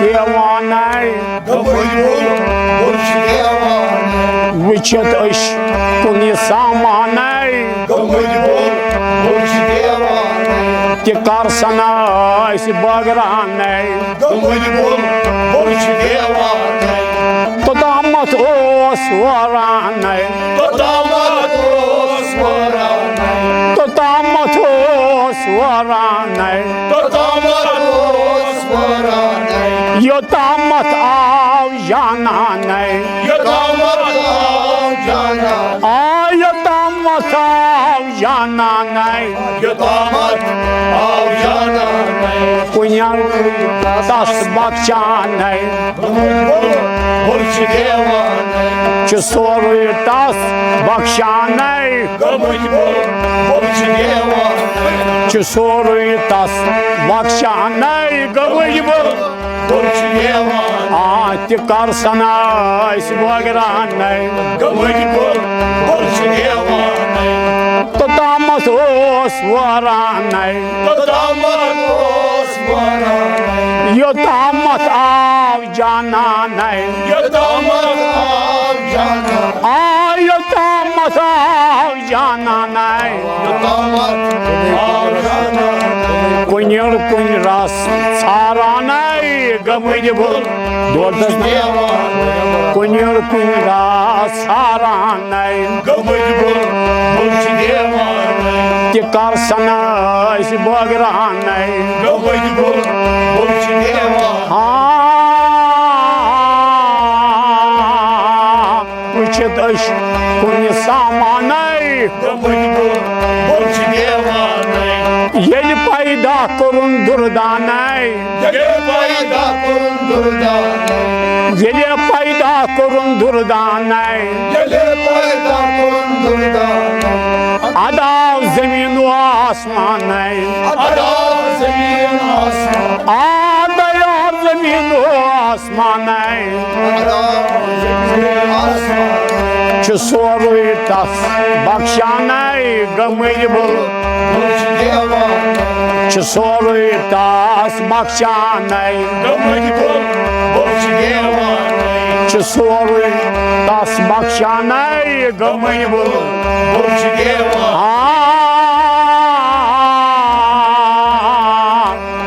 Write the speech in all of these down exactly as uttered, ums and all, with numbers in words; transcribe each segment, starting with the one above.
دیوانَے۔ گٔمٕتۍ بُل بُل چھِ دیوانَے۔ وٕچھِتھ أچھ کُنہِ سامانَے۔ گٔمٕتۍ بُل بُل چھِ دیوانَے۔ تہِ کر سنا أسۍ بٲگرانَے۔ گٔمٕتۍ بُل بُل چھِ دیوانَے۔ توٚتامَتھ اوس وٲرانَے۔ توٚتامَتھ اوس وٲرانَے۔ توٚتامَتھ اوس وٲرانَے۔ توٚتامَتھ اوس وٲرانَے۔ یوٚتامَتھ آو جانانَے۔ یوٚتامَتھ آو جانانَے۔ آ، یوٚتامَتھ آو جانانَے۔ یوٚتامَتھ آو جانانَے۔ کُنہِ تَس بخشانَے۔ گوٚمُت بُل بُل چھِ دیوانَے۔ چھُ سورُے تَس بخشانَے۔ گوٚمُت بُل بُل چھِ دیوانَے۔ چھُ سورُے تَس بخشانَے۔ گوٚمُت بُل بُل چھِ دیوانَے۔ آ، تہِ کر سنا أسۍ بٲگرانَے۔ گٔمٕتۍ بُل بُل چھِ دیوانَے۔ توٚتامَتھ اوس وٲرانَے۔ توٚتامَتھ اوس وٲرانَے۔ یوٚتامَتھ آو جانانَے۔ یوٚتامَتھ آو جانانَے۔ آ، یوٚتامَتھ آو جانانَے۔ یوٚتامَتھ آو جانانَے۔ کُنہِ کُنہِ رَس ژھارانَے۔ گٔمٕتۍ بُل دۄدَس دیوانَے۔ کُنہِ کُنہِ رَس ژھارانَے۔ گٔمٕتۍ بُل بُل چھِ دیوانَے۔ تہِ کر سنا أسۍ بٲگرانَے۔ گٔمٕتۍ بُل بُل چھِ دیوانَے۔ ہاں، وٕچھِتھ أچھ کُنہِ سامانَے۔ گٔمٕتۍ بُل بُل چھِ دیوانَے۔ ییٚلہِ پیدا کوٚرُن دُردانَے۔ ییٚلہِ پیدا کوٚرُن دُردانَے۔ ییٚلہِ پیدا کوٚرُن دُردانَے۔ ییٚلہِ پیدا کوٚرُن دُردانَے۔ اَدٕ آو زٔمیٖن و آسمانَے۔ اَدٕ آو زٔمیٖن آسمان۔ اَدٕ آو زٔمیٖن و آسمانَے۔ اَدٕ آو زٔمیٖن آسمان۔ چھُ سورُے تَس بخشانَے۔ گٔمٕتۍ بُل بُل چھِ دیوانَے۔ چھُ سورُے تَس بخشانَے۔ گٔمٕتۍ بُل بُل چھِ دیوانَے۔ چھُ سورُے تَس بخشانَے۔ گٔمٕتۍ بُل بُل چھِ دیوانَے۔ آ،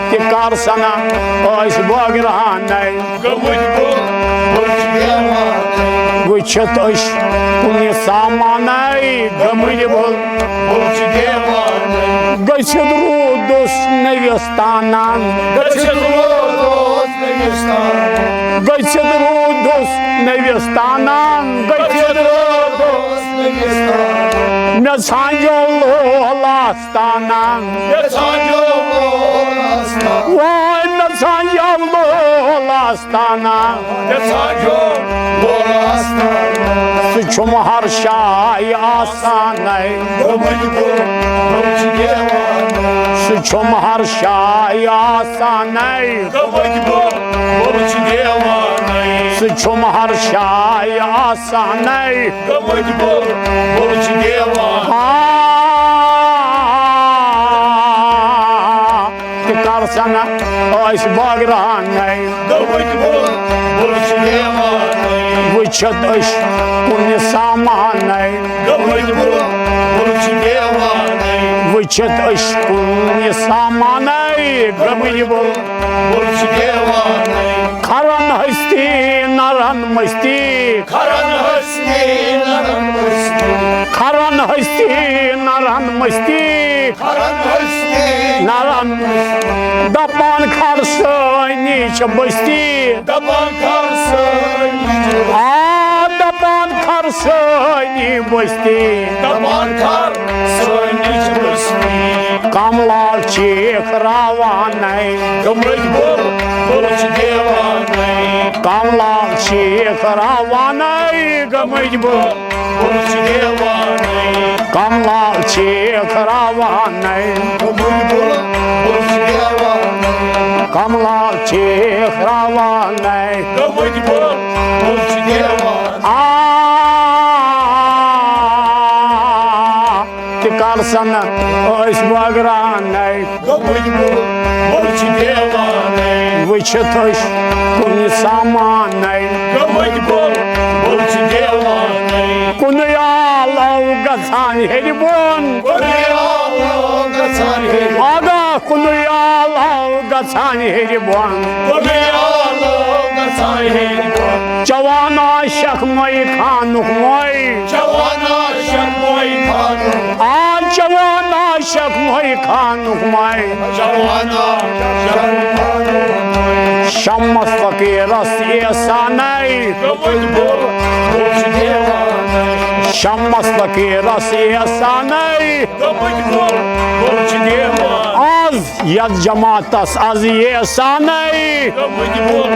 تہِ کر سنا أسۍ بٲگرانَے۔ گٔمٕتۍ بُل بُل چھِ دیوانَے۔ وٕچھِتھ أچھ کُنہِ سامانَے۔ گٔمٕتۍ بُل بُل چھِ دیوانَے۔ گٔژھِتھ روٗدُس نٔوِس تانَن۔ گٔژھِتھ روٗدُس نٔوِس تانَن۔ گٔژھِتھ روٗدُس نٔوِس تانَن۔ گٔژھِتھ روٗدُس نٔوِس تانَن۔ مےٚ ژھانٛجو لول آستانہ۔ مےٚ ژھانٛجو لول آستانہ۔ وٲے مےٚ ژھانٛجو لول آستانہ۔ مےٚ ژھانٛجو لول آستانہ۔ سُہ چھُم ہر شایہِ آسانَے۔ گوٚمُت بُل بُل چھُ دیوانَے۔ سُہ چھُم ہر شایہِ آسانَے۔ گوٚمُت بُل بُل چھُ دیوانَے۔ سُہ چھُم ہر شایہِ آسانَے۔ گوٚمُت بُل بُل چھُ دیوانَے۔ آ، تہِ کر سنا أسۍ بٲگرانَے۔ گوٚمُت بُل بُل چھُ دیوانَے۔ وٕچھِتھ أچھ کُنہِ سامانَے۔ گوٚمُت بُل بُل چھُ دیوانَے۔ وٕچھِتھ أچھ کُنہِ سامانَے۔ گوٚمُت بُل بُل چھُ دیوانَے۔ کھرن ہستی نرن مستی۔ کھرن ہستی نرن مستی۔ کھرن ہستی نرن مستی۔ کھرن ہستی نرن مستی۔ دپان کھر سٲنی چھِ بستی۔ دپان کھر سٲنی چھِ بستی۔ آ، دپان کھر سٲنی بستی۔ دپان کھر سٲنی چھِ بستی۔ کم لال چھیکھ راوانَے۔ گوٚمُت بُل بُل چھُ دیوانَے۔ کم لال چھیکھ راوانَے۔ گوٚمُت بُل بُل چھُ دیوانَے۔ کم لال چھیکھ راوانَے۔ گوٚمُت بُل بُل چھُ دیوانَے۔ کم لال چھیکھ راوانَے۔ گوٚمُت بُل بُل چھُ دیوانَے۔ آ، تہِ کر سنا أسۍ بٲگرانَے۔ گوٚمُت بُل بُل چھُ دیوانَے۔ وٕچھِتھ أسۍ کُنہِ سامانَے۔ گٔمٕتۍ بُل، بُل چھِ دیوانَے۔ کُنُے آلو گژھان ہیٚرِ بۄن۔ کُنُے آلو گژھان ہیٚرِ۔ آگاہ، کُنُے آلو گژھان ہیٚرِ بۄن۔ کُنُے آلو گژھان ہیٚرِ بۄن۔ چٮ۪وان آسکھ مٔے خانُک مٔے۔ چٮ۪وان آسکھ مٔے خانُک۔ آ، چٮ۪وان آسکھ مٔے خانُک مٔے۔ چٮ۪وان آسکھ مٔے خانُک مٔے۔ شمس فقیرس احسانَے۔ گٔمٕتۍ بُل، بُل چھِ دیوانَے۔ شمس فقیرس احسانَے۔ گٔمٕتۍ بُل، بُل چھِ دیوانَے۔ آز یتھ جماعتس از یہِ احسانَے۔ گٔمٕتۍ بُل،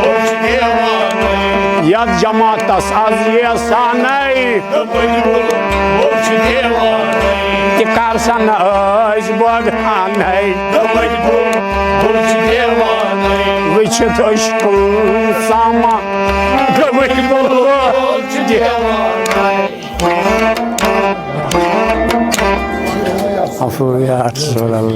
بُل چھِ دیوانَے۔ یتھ جماعتس از یہِ احسانَے۔ گٔمٕتۍ بُل، بُل چھِ دیوانَے۔ تہِ کر سا نہٕ ٲسۍ بٲگراوانَے۔ گٔمٕتۍ بُل، بُل چھِ دیوانَے۔ وٕچھِتھ أسۍ کُن سامان۔ گٔمٕتۍ بُل، بُل چھِ دیوانَے۔ عفو یا رسول اللہ۔